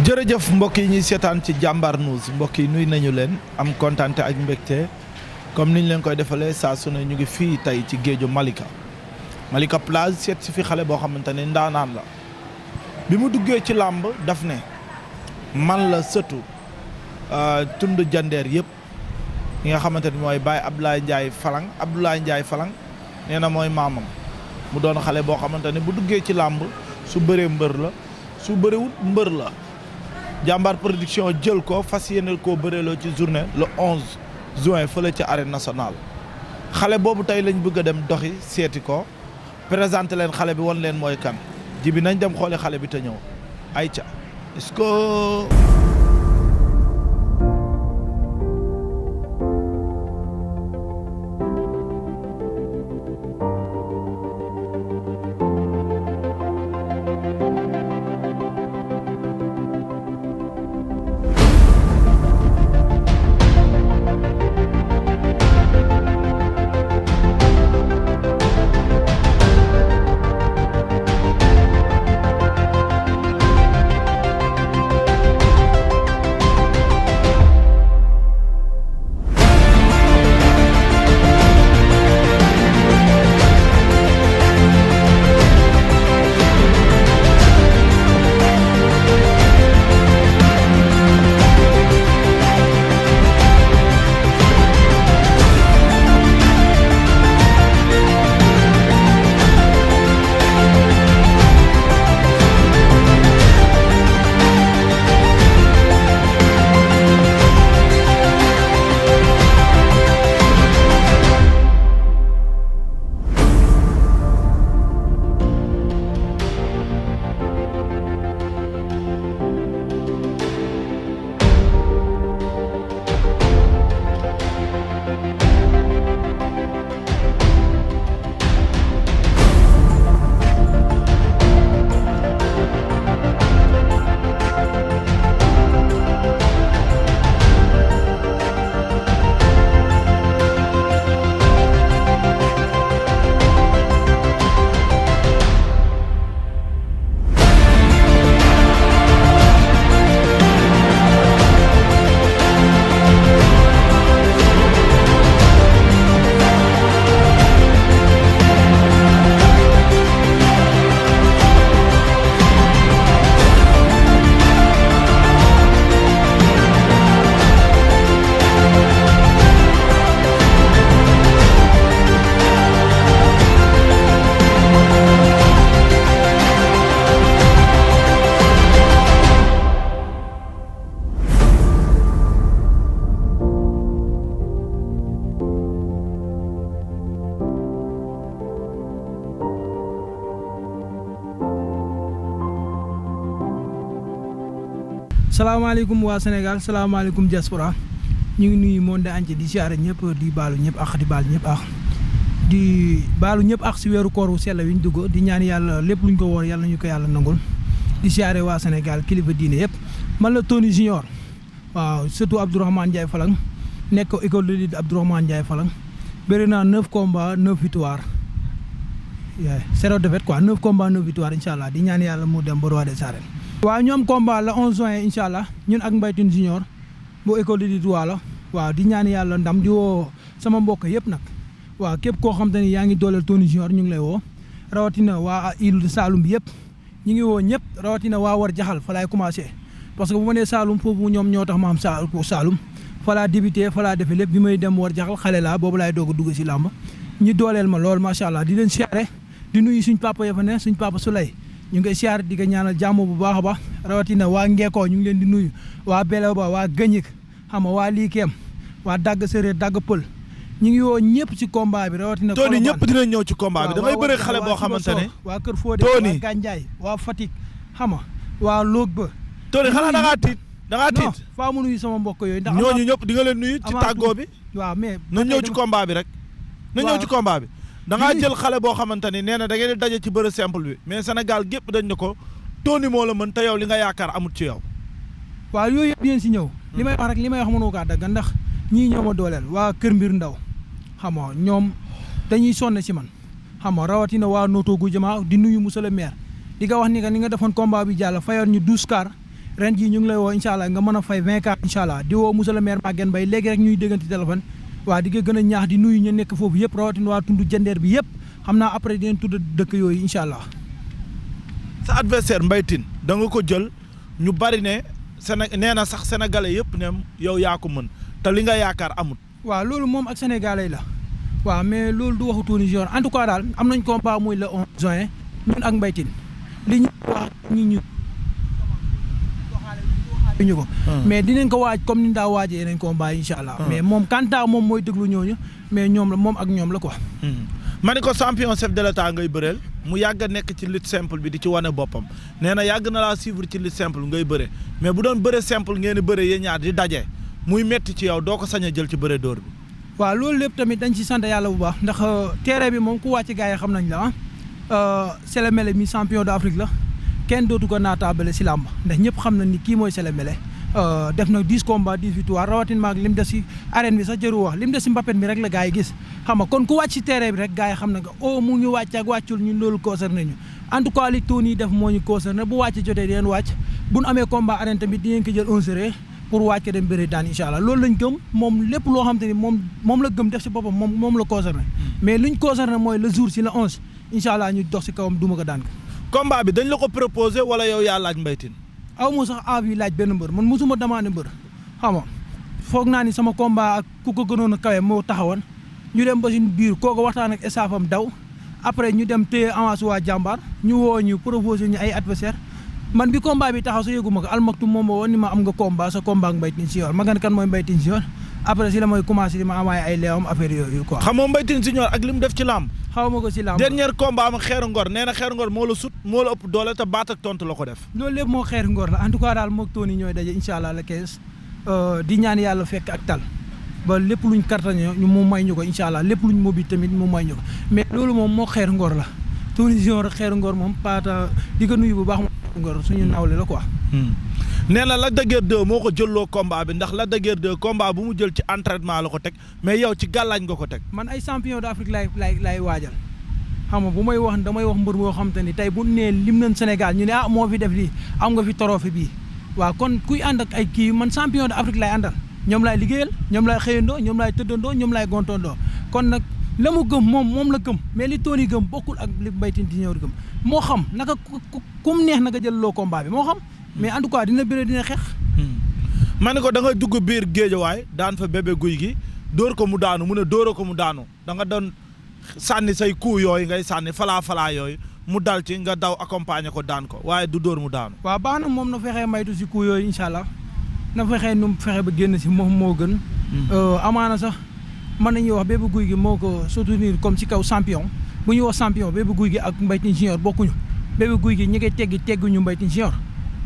jërëjëf mbokk yi ñuy seetaan ci Jambar News mbokk yi nuy nañu leen am kontaan ak mbégte comme niñ leen koy defalee saa su ne ñu ngi fii tey ci géeju Malika plage seet si fi xale boo xamante ne ndaanaan la bi mu duggee ci làmb daf ne man la sëtu tund jandeer yëpp ñi nga xamante ni mooy Baye Abdoulaye Ndiaye Falang nee na mooy maamam mu doon xale boo xamante ne bu duggee ci làmb su bëree mbër la su bëreewut mbër la Jambar production jël ko fas yéene koo bëreeloo ci journée le 11 juin fële ci arène nationale xale boobu tey lañ bëgg a dem doxi seeti ko présenté leen xale bi won leen mooy kan jibi nañ dem xooli xale bi te ñëw ayca est-ce que salaamaaleykum waa Sénégal salaamaaleykum diaspora ñu ngi nuyu monde entier di siyaare ñëpp di baalu ñëpp ak di baal ñëpp ak di baalu ñëpp ak si weeru koor wu sell wi ñu dugg di ñaan yàlla lépp luñ ko woor yàlla nañu ko yàlla nangul di siyaare waa Sénégal kilifa diine yëpp man la Tony Junior waaw surtout Abdourahmane Ndiaye Falang nekk école de lutte Abdourahmane Ndiaye Falang bëri naa 9 combats 9 victoires 0 défaite quoi 9 combats 9 victoires incha allah di ñaan yàlla mu dem ba roi des arènes. waaw ñoom combat la 11 juin incha allah ñun ak Mbaye Tine Junior bu école de lutte Waalo waaw di ñaan yàlla ndam di woo sama mbokk yëpp nag waaw képp koo xam te ni yaa ngi dooleel Tony Junior ñu ngi lay woo rawatina waa île de Saloum bi yëpp ñu ngi woo ñëpp rawatina waa war jaxal fa laay commencé parce que bu ma nee Saloum foofu ñoom ñoo tax ma am Saloum fa laa débuté fa laa defee lépp bi may dem war jaxal xale laa boobu laay doog a dugg si làmb ñu dooleel ma lool macha allah di leen siyaare di nuyu suñ papa ya fa ne suñ papa Souley ñu ngi koy siyaare di ko ñaanal jàmm bu baax a baax rawatina waa Ngekoo ñu ngi leen di nuyu waa Belew ba waa Gëñik xam nga waa Liikeem waa Dagg Séréer Dagg Pël ñu ngi woo ñëpp ci combat bi rawatina. Tony ñëpp dinañ ñëw ci combat bi damay bëre xale boo xamante ne. waa Kër Fodé waa Gandiaye waa Fatick xam nga waa Log ba. Tony xanaa da ngaa tiit da ngaa tiit. non faa mu nuyu sama mbokk yooyu. ndax ñooñu ñëpp di nga leen nuyu ci tàggoo bi. waaw mais na ñëw ci combat bi rek. na ñëw ci combat bi. da ngaa jël xale boo xamante ni nee na da ngeen di daje ci bëre simple bi mais Sénégal gépp dañ ne ko Tony moo la mën te yow li nga yaakaar amut ci yow. waaw yooyu yëpp dinañ si ñëw. li may wax rek li may wax mënoo kaa dagg ndax ñii ñoo ma dooleel waa Kër Mbir Ndaw xam nga ñoom dañuy sonn si man xam nga rawatina waa Noto gu jama di nuyu monsieur le maire di nga wax ni que ni nga defoon combat bi jàll fayoon ñu 12 car ren jii ñu ngi lay woo incha allah nga mën a fay 20 car incha allah di woo monsieur le maire Maguette Mbaye léegi rek ñuy déggante téléphone waa di nga gën a ñaax di nuyu ñu nekk foofu yëpp rawatina waa tund jandeer bi yëpp xam naa après dinañ tudd dëkk yooyu incha allah. sa adversaire Mbaye Tine da nga ko jël ñu bari ne nee na sax sénégalais yëpp ne yow yaa ko mën te li nga yaakaar amut. waaw loolu moom ak sénégalais la waaw mais loolu du waxu Tony Junior en tout cas daal am nañ combat muy le 11 juin ñun ak Mbaye Tine li ñu wax ñu ko mais dinañ ko waaj comme ni daa waajee yeneen combat incha allah. mais moom kanta moom mooy déglu ñooñu mais ñoom la moom ak ñoom la quoi. ma ne ko champion chef de l'état ngay bëreel mu yàgg a nekk ci lutte simple bi di ci wane boppam nee na yàgg na laa suivre ci lutte simple ngay bëre mais bu doon bëre simple ngeen di bëre yéen ñaar di daje muy metti ci yow doo ko sañ a jël ci bëre dóor bi. waaw loolu lépp tamit dañ ci sant yàlla bu baax ndax terrain bi moom ku wàcc gars yi xam nañ la Sele Mele mi champion d'Afrique la kenn dootu ko naataabale si làmb ndax ñëpp xam nañ ni kii mooy Sele Mele def na 10 combats 10 victoires rawatina maag lim des si arène bi sax jëru wax lim des si mbappet mi rek la gars yi gis xam nga kon ku wàcc si terrain bi rek gars yi xam na nga mu ngi wàcc ak wàccul ñun loolu concerné ñu en tout cas li Tony def moo ñu concerné bu wàcc jotee di leen wàcc bu ñu amee combat arène tamit di ngeen ko jël un sérieux pour wàcc dem bëri daan incha allah loolu lañ gëm moom lépp loo xam te ni moom la gëm def si boppam moom la concerné mais luñ concerné mooy le jour si le 11 incha allah ñu dox si kawam duma ko daan ko. combat bi dañ la ko proposé wala yow yaa laaj Mbaye Tine. aw ma sax envie laaj benn mbër man mosuma demandé mbër xam nga foog naa ni sama combat ak ku ko gënoon a kawe moo taxawoon ñu dem ba suñu biir kooku waxtaan ak staffam daw après ñu dem téye avance waa jàmbaar ñu woo ñu proposé ñu ay adversaire man bi combat bi taxaw sa yëguma ko almaktu moom moo woon ni ma am nga combat sa combat ak Mbaye Tine Junior ma nga ne kan mooy Mbaye Tine Junior après si la mooy commencé di ma envoyé ay leewam affaire yooyu quoi. xam nga Mbaye Tine Junior ak li mu def ci làmb. xaw ma ko si làmb. dernier combat am Xeeru Ngor nee na Xeeru Ngor moo la sut moo la ëpp doole te baat ak tontu la ko def. loolu lépp moo Xeeru Ngor la en tout cas daal moog Tony ñooy daje incha allah le 15 di ñaan yàlla fekk ak tal ba lépp luñ kartañoo ñu mu may ñu ko incha allah lépp luñ mobi tamit mu may ñu ko mais loolu moom moo Xeeru Ngor la Tony Junior ak Xeeru Ngor moom paata di ko nuyu bu baax moom Ngor suñu nawle la quoi. nee na Lac de Guiers 2 moo ko jëlloo combat bi ndax Lac de Guiers 2 combat bu mu jël ci entraînement la ko teg mais yow ci gàllaañ nga ko teg. man ay champion d'Afrique lay waajal xam nga bu may wax damay wax mbër boo xam te ni tey bu nee lim nañ Sénégal ñu ne moo fi def lii am nga fi trophée bii waaw kon kuy ànd ak ay kii man champion d'Afrique lay àndal ñoom laay liggéeyal ñoom laay xëyandoo ñoom laay tëddandoo ñoom laay gontandoo kon nag la mu gëm moom la gëm mais li Tony gëm bokkul ak li Mbaye Tine Junior gëm moo xam naka kum neex naka jël loo combat bi moo xam mais en tout cas dina bëre dina xeex. ma ne ko da nga dugg biir géejawaay daan fa bébé guy gi dóor ko mu daanu mu ne dóora ko mu daanu da nga doon sànni say coup yooyu ngay sànni falaa yooyu mu dal ci nga daw accompagner ko daan ko waaye du dóor mu daanu. waaw baax na moom na fexee maytu si coup yooyu incha allah na fexee nu fexe ba génn si moom moo gën. amaana sax mën nañuy wax bébé guy gi moo ko soutenir comme ci kaw champion bu ñuy wax champion bébé guy gi ak Mbaye Tine Junior bokkuñu bébé guy gi ñi ngay tegguñu Mbaye Tine Junior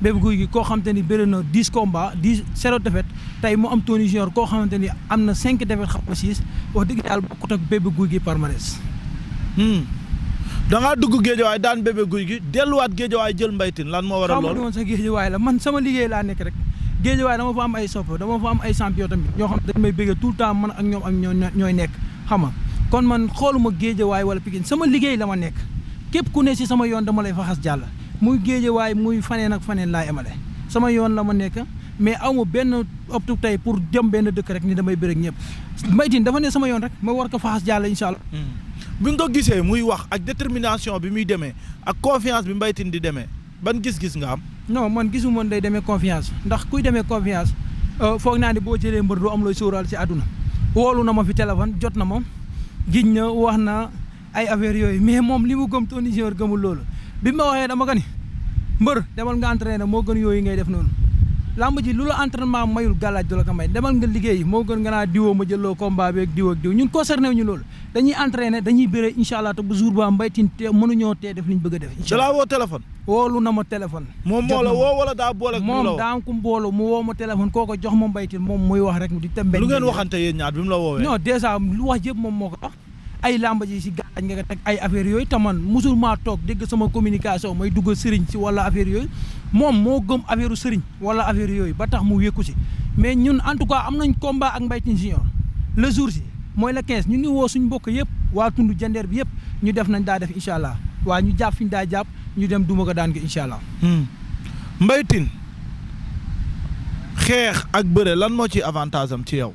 bébé guy gi koo xamante ni bëri na 10 combats 0 défaite tey mu am Tony Junior koo xamante ni am na 5 défaite xam nga 6 wax dëgg yàlla bokkut ak bébé guy gi palmarès. da ngaa dugg géejawaay daan bébé guy gi delluwaat géejawaay jël Mbaye Tine lan moo waral loolu. xamu woon sax géejawaay la man sama liggéey laa nekk rek géejawaay dama fa am ay sopp dama fa am ay champion tamit ñoo xam dañ may bëgg tout le temps man ak ñoom ñooy nekk xam nga kon man xooluma géejawaay wala Pikine sama liggéey la ma nekk képp ku ne si sama yoon dama lay fa xas jàll muy géejawaay muy faneen ak faneen laa emale sama yoon la ma nekk mais aw ma benn optu tey pour jëm benn dëkk rek ni damay bëre ak ñëpp Mbaye Tine dafa ne sama yoon rek ma war ko fa xas jàll incha allah. bi nga ko gisee muy wax ak détermination bi muy demee ak confiance bi Mbaye Tine di demee ban gis-gis nga am. non man gisuma day demee confiance ndax kuy demee confiance foog naa ni boo jëlee mbër doo am looy sóoraal si àdduna woolu na ma fi téléphone jot na ma giñ na wax na ay affaire yooyu mais moom li mu gëm Tony Junior gëmul loolu bi ma waxee dama ko ni mbër demal nga entraîné moo gën yooyu ngay def noonu lamb ji lu la entraînement mayul gàllaaj du la ko may demal nga liggéey moo gën nga naa diwoo ma jëloo combat bi ak diw ñun concerné wu ñu loolu dañuy entraîné dañuy bëre incha allah te bu jour ba Mbaye Tine te mënuñoo tee def li ñu bëgg a def. incha allah da laa woo téléphone. woolu na ma téléphone. moom moo la woo wala daa boole. moom daa am ku mbooloo mu woo ma téléphone kooko jox ma Mbaye Tine moom muy wax rek di tembe. lu ngeen waxante yéen ñaar bi mu la woowee. non dèjà lu wax yëpp moom moo ko wax ay làmba ji si gaañ nga teg ay affaire yooyu te man musul maa toog dégg sama communication may duggal sëriñ si wala affaire yooyu moom moo gëm affaire sëriñ wala affaire yooyu ba tax mu wékku si mais ñun en tout cas am nañ combat ak Mbaye Tine Junior le jour si mooy le 15 ñu ngi woo suñu mbokk yëpp waa tund jandeer bi yëpp ñu def nañ daa def incha allah waa ñu jàpp fi ñu daa jàpp ñu dem duma ko daan ko incha allah. Mbaye Tine xeex ak bëre lan moo ci avantage am ci yow.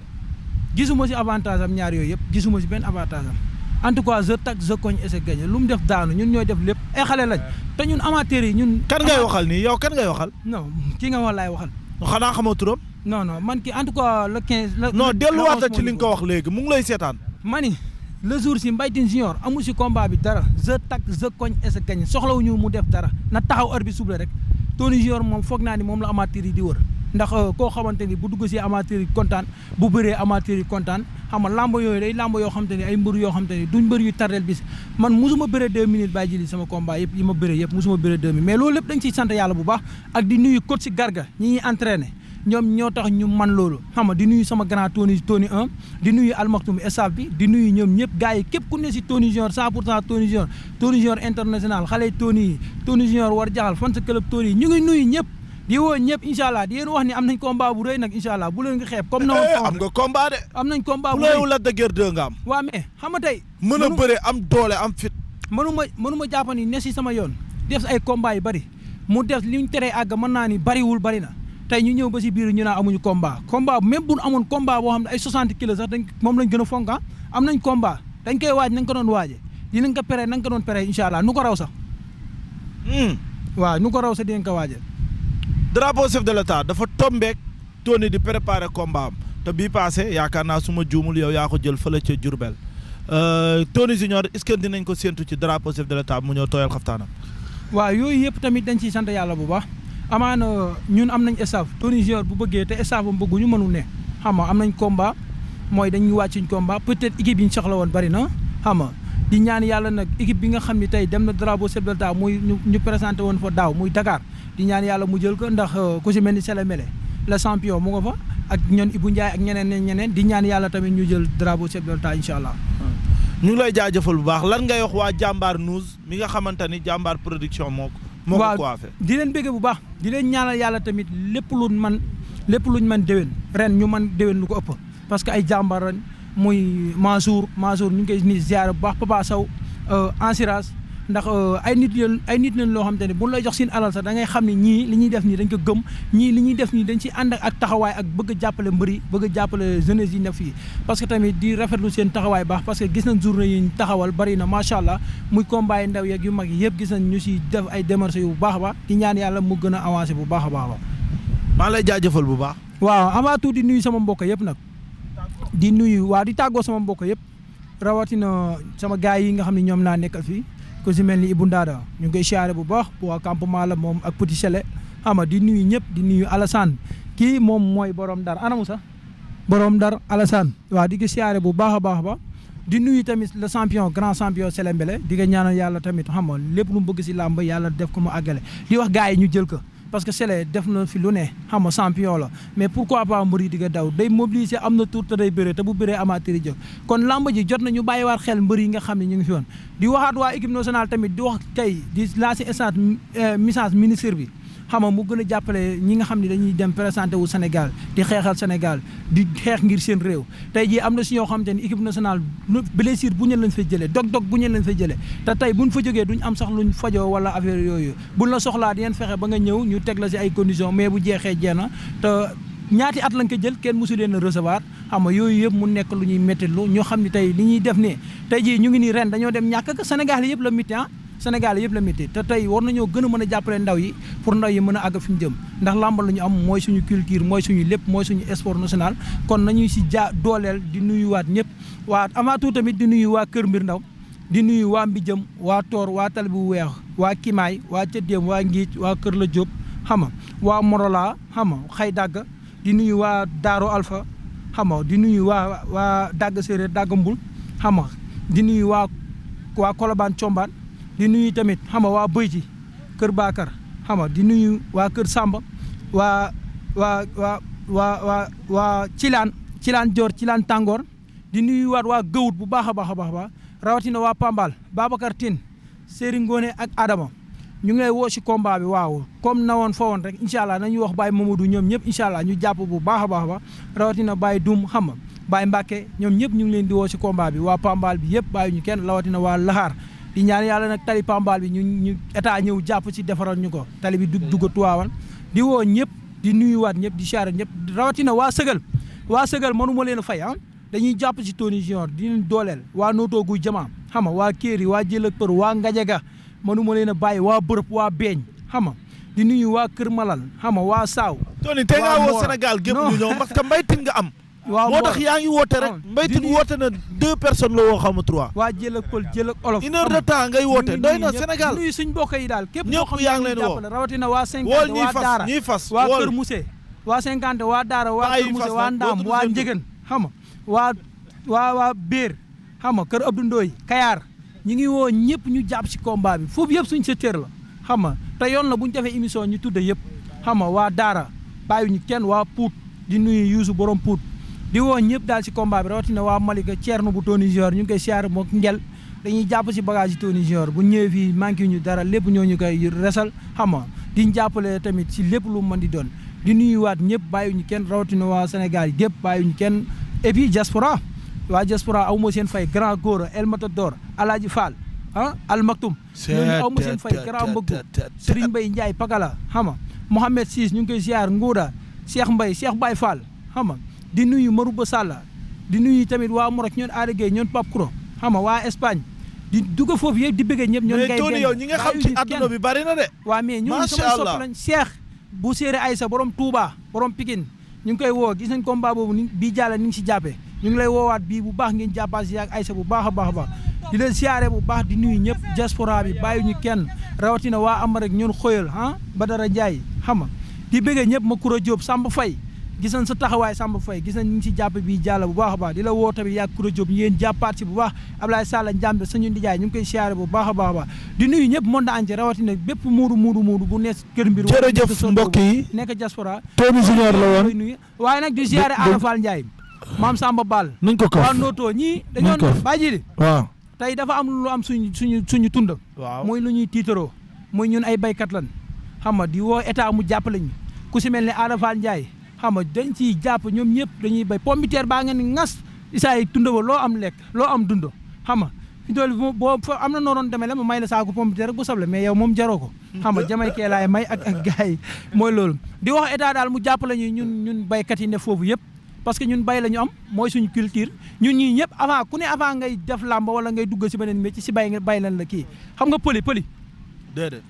gisuma si avantage am ñaar yooyu yëpp gisuma si benn avantage am en tout cas je tag je cogne et je gagne lu mu def daanu ñun ñooy def lépp ay xale lañ te ñun amateurs yi ñun. kan ngay waxal nii yow kan ngay waxal. non ki nga wax laay waxal. xanaa xamoo turam. non man ki en tout cas le 15. non delluwaat ci li nga ko wax léegi mu ngi lay seetaan. mani le jour si Mbaye Tine Junior amul si combat bi dara je tag je cogne et je gagne soxlawuñu mu def dara na taxaw heure bi suble rek Tony Junior moom foog naa ni moom la amateurs yi di wër. ndax koo xamante ni bu dugg si amateur yi kontaan bu bëree amateur yi kontaan xam nga lamb yooyu day lamb yoo xamante ni ay mbër yoo xamante ni duñ mbër yu tardel bis man musuma bëree 2 minutes bàyyi jëli sama combat yëpp yi ma bëree yëpp musuma bëree 2 minutes mais loolu lépp dañ ciy sant yàlla bu baax ak di nuyu coach si Garga ñi ñuy entraîné ñoom ñoo tax ñu man loolu xam nga di nuyu sama grand Tony 1 di nuyu Almaktoum staff bi di nuyu ñoom ñëpp gars yi képp ku ne si Tony Junior 100% Tony Junior international xale Tony Junior war jaxal fan sa club Tony ñu ngi nuyu ñëpp di woo ñëpp incha allah di leen wax ni am nañ combat bu rëy nag incha allah bu leen nga xeeb comme na am nga combat de. am nañ combat bu rëy bu Lac de Guiers 2 nga am. waaw mais xam nga tey. mën a bëre am doole am fit. mënuma jàpp ni ne si sama yoon def ay combat yu bari mu def li ñu teree àgg mën naa ni bariwul bari na tey ñu ñëw ba si biir ñu naa amuñu combat même bu ñu amoon combat boo xam ne ay 60 kilos sax dañ moom lañ gën a fonk am nañ combat dañ koy waaj nañ ko doon waaje dinañ ko pere nañ ko doon pere incha allah nu ko raw sax. waaw nu ko raw sax dinañ ko waaje drapeau chef de l'état dafa tombeek Tony di préparer combat am te bii passé yaakaar naa su ma juumul yow yaa ko jël fële ca Diourbel Tony Junior est-ce que dinañ ko séentu ci drapeau chef de l'état mu ñëw tooyal xaftaanam. waaw yooyu yëpp tamit dañ ciy sant yàlla bu baax amaana ñun am nañ staff Tony Junior bu bëggee te staff am bëgguñu mënul ne xam nga am nañ combat mooy dañuy wàcc suñ combat peut-être équipe yi ñu soxla woon bari na xam nga di ñaan yàlla nag équipe bi nga xam ni tey dem na drapeau chef de l'état muy ñu présenté woon fa daaw muy Dakar. di ñaan yàlla mu jël ko ndax ku si mel ni Sele Mele le champion mu nga fa ak ñoon Ibou Ndiaye ak ñeneen di ñaan yàlla tamit ñu jël drapeau chef de l'état incha allah. ñu ngi lay jaajëfal bu baax lan ngay wax waa Jàmbaar News mi nga xamante ni Jàmbaar production moo ko coiffé. di leen bëgg bu baax di leen ñaanal yàlla tamit lépp luñ man déwén ren ñu man déwén lu ko ëpp parce que ay jàmbaar ren muy Mansour ñu ngi koy ni ziar bu baax Papa Sow Ansirage ndax ay nit lañ loo xam te ne bu lay jox seen alal sax da ngay xam ne ñii li ñuy def nii dañ ko gëm ñii li ñuy def nii dañ ci ànd ak taxawaay ak bëgg a jàppale mbëri bëgg a jàppale jeunesse yi nekk fii parce que tamit di rafetlu seen taxawaay baax parce que gis nañ journée yi ñu taxawal bari na macha allah muy combat yi ndaw yeeg yu mag yi yëpp gis nañ ñu si def ay démarches yu baax a baax di ñaan yàlla mu gën a avancé bu baax a baax. maa lay jaajëfal bu baax. waaw avant tout di nuyu sama mbokk yëpp nag di tàggoo sama mbokk yëpp rawatina sama gars yi nga xam ne ñoom laa nekkal fii ku si mel ni Ibou Ndada ñu ngi koy siyaare bu baax waa campement la moom ak Petit Sele xam nga di nuyu ñëpp di nuyu Alassane kii moom mooy borom Ndar anamu sax borom Ndar Alassane waaw di ko siyaare bu baax a baax ba di nuyu tamit le champion grand champion Sele Mbele di ko ñaanal yàlla tamit xam nga lépp lu mu bëgg si làmb yàlla def ko mu àggale di wax gars yi ñu jël ko parce que Sele def na fi lu ne xam nga champion la mais pourquoi pas mbër yi di nga daw day mobiliser am na tour te day bëree te bu bëree amateur yi jóg kon lamb ji jot na ñu bàyyiwaat xel mbër yi nga xam ne ñu ngi fi woon di waxaat waa équipe nationale tamit di wax tey di lancer message ministre bi xam nga mu gën a jàppale ñi nga xam ne dañuy dem présenté wu Sénégal di xeexal Sénégal di xeex ngir seen réew tey jii am na si ñoo xamante ni équipe nationale blessure bu ñeen lañ fay jëlee dog-dog bu ñeen lañ fay jëlee te tey buñ fa jógee duñ am sax luñ fajoo wala affaire yooyu buñ la soxlaa di leen fexe ba nga ñëw ñu teg la si ay conditions mais bu jeexee jeex na te ñaati at lañ ko jël kenn mosu leen a recevoir xam nga yooyu yëpp mu nekk lu ñuy méttitlu ñoo xam ne tey li ñuy def ne tey jii ñu ngi nii ren dañoo dem ñàkk ak Sénégal yëpp la métti Sénégal yëpp la métti te tey war nañoo gën a mën a jàppale ndaw yi pour ndaw yi mën a àgg fi ñu jëm ndax làmb la ñu am mooy suñu culture mooy suñu lépp mooy suñu sport national kon nañuy si dooleel di nuyuwaat ñëpp waa avant tout tamit di nuyu waa Kër Mbir Ndaw di nuyu waa Mbijëm waa Toor waa Tali bu Weex waa Kimaay waa Cëddeem waa Ngiic waa Kër La Diop xam nga waa Morola xam nga Xay Dagg di nuyu waa Daaro Alpha xam nga di nuyu waa Dagg Séeréer Dagg Mbul xam nga di nuyu waa Kolobaan Combaan di nuyu tamit xam nga waa Bëyti Kër Bakar xam nga di nuyu waa Kër Samba waa Cilaan Joor Cilaan Tàngoor di nuyu waa Gawut bu baax a baax a baax rawatina waa Pambal Babacar Tine Serigne Ngone ak Adama ñu ngi lay woo si combat bi waaw comme na woon fa woon rek incha allah nañu wax Baye Mamadou ñoom ñëpp incha allah ñu jàpp bu baax a baax ba rawatina Baye Doum xam nga Baye Mbacke ñoom ñëpp ñu ngi leen di woo si combat bi waa Pambal bi yëpp bàyyi ñu kenn rawatina waa Laxaar di ñaan yàlla nag tali Pambal bi ñu état ñëw jàpp ci defaral ñu ko tali bi dugg Tuwaawan di woo ñëpp di nuyuwaat ñëpp di siyaare ñëpp rawatina waa Sëgal mënu ma leen a fay dañuy jàpp si Tony Junior di leen dooleel waa Noto Guy Jama xam nga waa Kéri waa Jëlëk Për waa Ngajaga mënuma leen a bàyyi waa bërëb waa beeñ xam nga di nuyu waa Kër Malal xam nga waa Saaw. Tony tey ngaa woo Sénégal gépp ñu ñëw parce que mbaytin nga am. waaw moo tax yaa ngi woote rek. mbaytin woote na 2 personnes la woo xam nga 3. waa Jëlëk Pël Jëlëk Olof. 1 heure de temps ngay woote doy na Sénégal. nuyu suñ mbokk yi daal képp ñëpp yaa ngi leen woo rawatina waa 50 waa Daara ñiy fas waa Kër Mousse waa 50 waa Daara waa Kër Mousse waa Ndaam waa Njëgën xam nga waa Béer xam nga Kër Abdou Ndoye Kayar ñu ngi woo ñëpp ñu jàpp si combat bi foofu yëpp suñ secteur la xam nga te yoon la bu ñu defee émission ñu tudde yëpp xam nga waa Daara bàyyiwuñu kenn waa Pout di nuyu Youssou borom Pout di woo ñëpp daal si combat bi rawatina waa Malika Thierno bu Tony Junior ñu ngi koy siyaare mook ngel dañuy jàpp si bagage yi Tony Junior bu ñëwee fii manqué ñu dara lépp ñoo ñu koy resal xam nga di jàppale tamit si lépp lu mën di doon di nuyuwaat ñëpp bàyyiwuñu kenn rawatina waa Sénégal yëpp bàyyiwuñu kenn et puis diaspora waa diaspora aw ma seen fay grand góor El Matador Alaaji Fall Al Maktoum ñooñu aw ma seen fay grand mbëggu Serigne Mbaye Ndiaye Pagala xam nga Mohamed Sis ñu ngi koy ziar Ngouda Cheikh Mbaye Cheikh Baye Fall xam nga di nuyu Marouba Salla di nuyu tamit waa Morok ñoon Aada Gueye ñoon Pape Kouro xam nga waa Espagne di dugg foofu yëpp di bëggee ñëpp ñoon ngay Tony yow ñi nga xam ci àdduna bi bari na de waa mais ñooñu sama sopp lañ Cheikh bu séeré Aïssa borom Touba borom Pikine ñu ngi koy woo gis nañ combat boobu ni bii jàlla ni ngi si jàppee ñu ngi lay woowaat bii bu baax ngeen jàppaat si ak Aïssa bu baax a baax a baax di leen siyaare bu baax di nuyu ñëpp diaspora bi bàyyi ñu kenn rawatina waa am rek ñun xoyal Badara Ndiaye xam nga di bëggee ñëpp ma Koura Diop Samba Faye gis nañ sa taxawaay Samba Faye gis nañ ñu ngi si jàpp bii jàll bu baax a baax di la woo tamit yaag Koura Diop ngeen jàppaat si bu baax Ablaye Sall Njambe sañu ndijaay ñu ngi koy siyaare bu baax a baax a baax di nuyu ñëpp monde entier rawatina bépp muudu bu nees kër mbir jërëjëf mbokk yi nekk diaspora Tony Junior la woon nuyu waaye nag di siyaare Ada Fall Ndiaye maam Samba Ball nuñ ko waa Noto ñii dañoon bàyyi di waaw tey dafa am lu am suñu tund waaw mooy lu ñuy tiitaroo mooy ñun ay baykat lan xam nga di woo état mu jàppale ñu ku si mel ne Ada Fall Ndiaye xam nga dañ ciy jàpp ñoom ñëpp dañuy bay pompiteer baa nga ni ngas isaa yi tunda ba loo am lekk loo am dund xam nga fi dool boo am na nooroon demee la ma may la saako pompiteer rek bu sable mais yow moom jaroo ko xam nga jamay kee laay may ak gars yi mooy loolu di wax état daal mu jàppale ñu ñun baykat yi ne foofu yëpp parce que ñun bay la ñu am mooy suñu culture ñun ñii ñëpp avant ku ne avant ngay def làmb wala ngay dugg si beneen métier si bay lan la kii xam nga pëli déedéet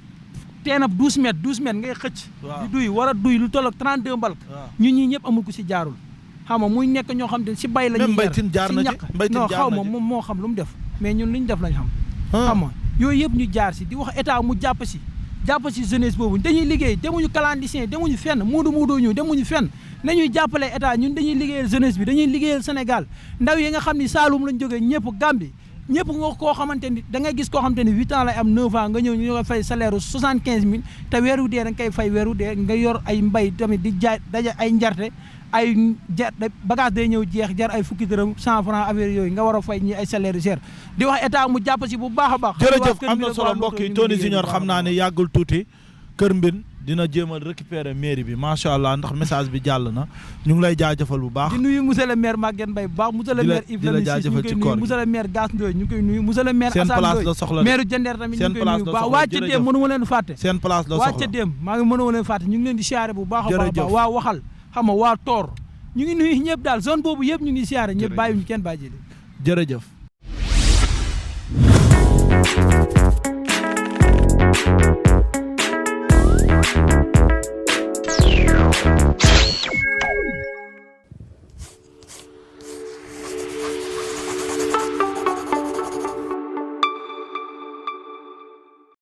teen ab 12 mètres ngay xëcc di duy war a duy lu toll ak 32 mbalk ñun ñii ñëpp amul ko si jaarul xam nga muy nekk ñoo xam te si bay la ñuy mbaytin jaar na ci non xaw ma moom moo xam lu mu def mais ñun li ñu def lañ xam xam nga yooyu yëpp ñu jaar si di wax état mu jàpp si jeunesse boobu dañuy liggéey demuñu clandestin demuñu fenn muudu ñu demuñu fenn nañuy jàppale état ñun dañuy liggéeyal jeunesse bi dañuy liggéeyal Sénégal ndaw yi nga xam ni Saloum lañ jógee ñëpp Gambie ñëpp nga koo xamante ni da ngay gis koo xamante ni 8 ans lay am 9 ans nga ñëw ñu nga fay salaire 75 000 te weeru dee da nga koy fay weeru dee nga yor ay mbay tamit di jaay daja ay njarte ay bagage day ñëw jeex jar ay fukki dërëm 100 francs affaire yooyu nga war a fay ñi ay salaire cher di wax état mu jàpp si bu baax a baax. jërëjëf am na solo mbokk yi Tony Junior xam naa ne yàggul tuuti Kër Mbin dina jéem a récupérer mairie bi macha allah ndax message bi jàll na ñu ngi lay jaajëfal bu baax. di nuyu monsieur le maire Maguette Mbaye bu baax monsieur le maire Yves Lamine Ciss ñu ngi koy nuyu monsieur le maire Gass Ndoye ñu ngi koy nuyu monsieur le maire Assane Ndoye maire Diender tamit ñu ngi koy nuyu baax waa Cëddeem mënu ma leen fàtte seen place la waa Cëddeem maa ngi mënu ma leen fàtte ñu ngi leen di siyaare bu baax a baax waa waxal xam nga waa Toor ñu ngi nuyu ñëpp daal zone boobu yëpp ñu ngi siyaare ñëpp bàyyiwuñu kenn bàyyi jërëjëf